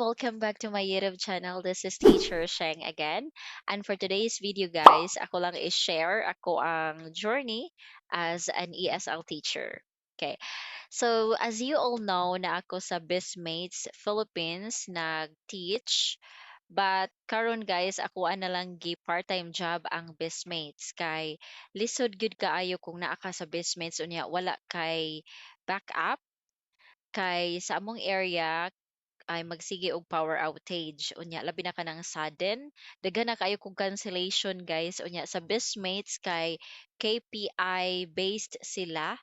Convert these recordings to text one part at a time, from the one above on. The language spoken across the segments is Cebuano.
Welcome back to my YouTube channel. This is Teacher Sheng again. And for today's video, guys, ako lang i-share akoang journey as an ESL teacher. Okay. So, as you all know, naa ko sa Bizmates Philippines nag-teach. But karon, guys, ako na lang gi part-time job ang Bizmates kay lisod gyud kaayo kung naa ka sa Bizmates unya wala kay backup, kay sa among area ay magsige og power outage unya labi na kanang sudden, daghan na kaayo kog cancellation, guys. Unya sa Bizmates kay KPI based sila,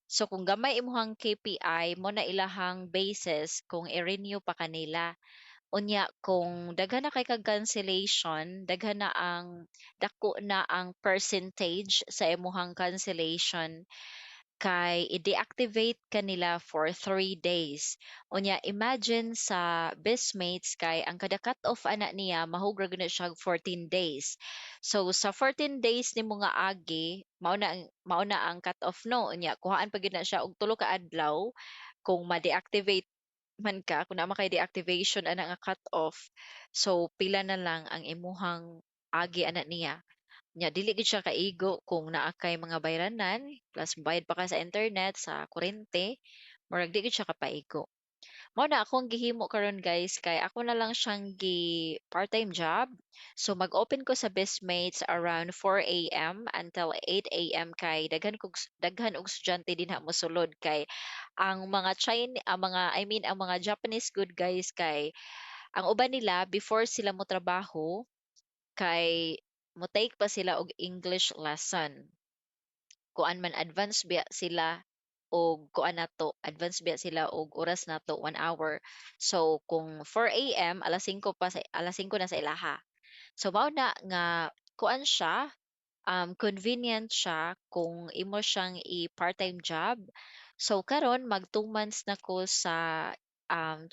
so kung gamay imong KPI, mao na ilahang basis kung i-renew pa kanila. Unya kung daghan na kay kag cancellation, daghan na ang dako na ang percentage sa imong cancellation kay i-deactivate ka nila for 3 days. Unya imagine sa Bizmates kay ang kada cut-off ana niya mahug ra gyud na siya 14 days. So sa 14 days nimo nga agi, mao na ang cut-off, no? Unya kuhaan pa gyud na siya og 3 ka adlaw kung ma-deactivate man ka, kung naa man kay deactivation ana nga cut-off. So pila na lang ang imuhang agi ana niya. Nya dili gyud siya kaigo kung naa kay mga bayranan plus mobayad pa ka sa internet, sa kuryente, murag di gyud siya kapaigo. Mao na akong gihimo karon, guys, kay ako na lang siyang gi part-time job. So mag-open ko sa Bizmates around 4 a.m. until 8 a.m. kay daghan og estudyante dinha mosulod, kay ang mga China, ang mga, I mean, ang mga Japanese gud, guys, kay ang uban nila before sila motrabaho kay mo-take pa sila og English lesson. Kuan man, advance biya sila og kuan nato, advance biya sila og oras nato, 1 hour. So kung 4 a.m., alas 5 pa sa alas 5 na sa ilaha. So mao na nga kuan siya, convenient siya kung imo siyang i-part-time job. So karon mag 2 months na ko sa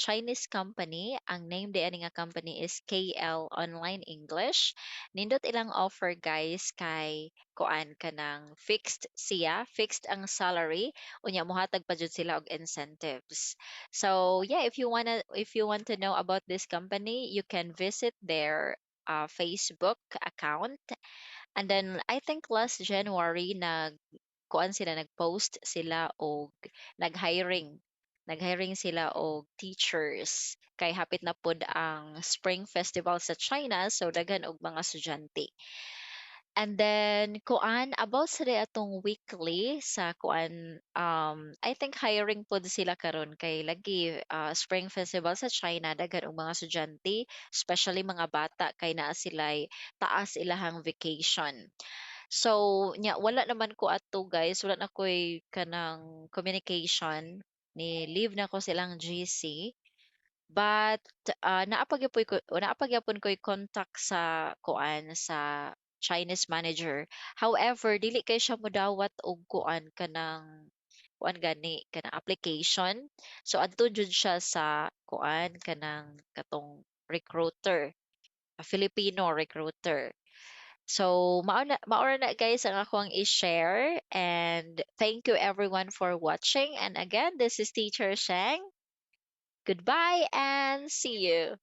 Chinese company. Ang name diay ani nga company is KL Online English. Nindot ilang offer, guys, kay kuan kanang fixed siya, fixed ang salary, unya mohatag pa jud sila og incentives. So yeah, if you want to know about this company, you can visit their Facebook account. And then I think last January nag kuan sila, nag-post sila og nag-hiring sila og teachers kay hapit na pod ang Spring Festival sa China, so daghan og mga estudyante. And then kuan, about sa di atong weekly sa kuan, I think hiring pod sila karon kay lagi Spring Festival sa China, daghan og mga estudyante, especially mga bata kay naa sila'y taas ilahang vacation. So nya wala naman ko adto, guys, wala na ko'y kanang communication, ni-leave na ko silang GC. But naa pa gihapon ko'y contact sa kuan, sa Chinese manager. However, dili kay siya modawat og kuan, kanang kuan gani, kanang application. So adto jud siya sa kuan, kanang katong recruiter, a Filipino recruiter. So mao ra na, guys, ang akong i-share, and thank you everyone for watching, and again, this is Teacher Sheng. Goodbye and see you.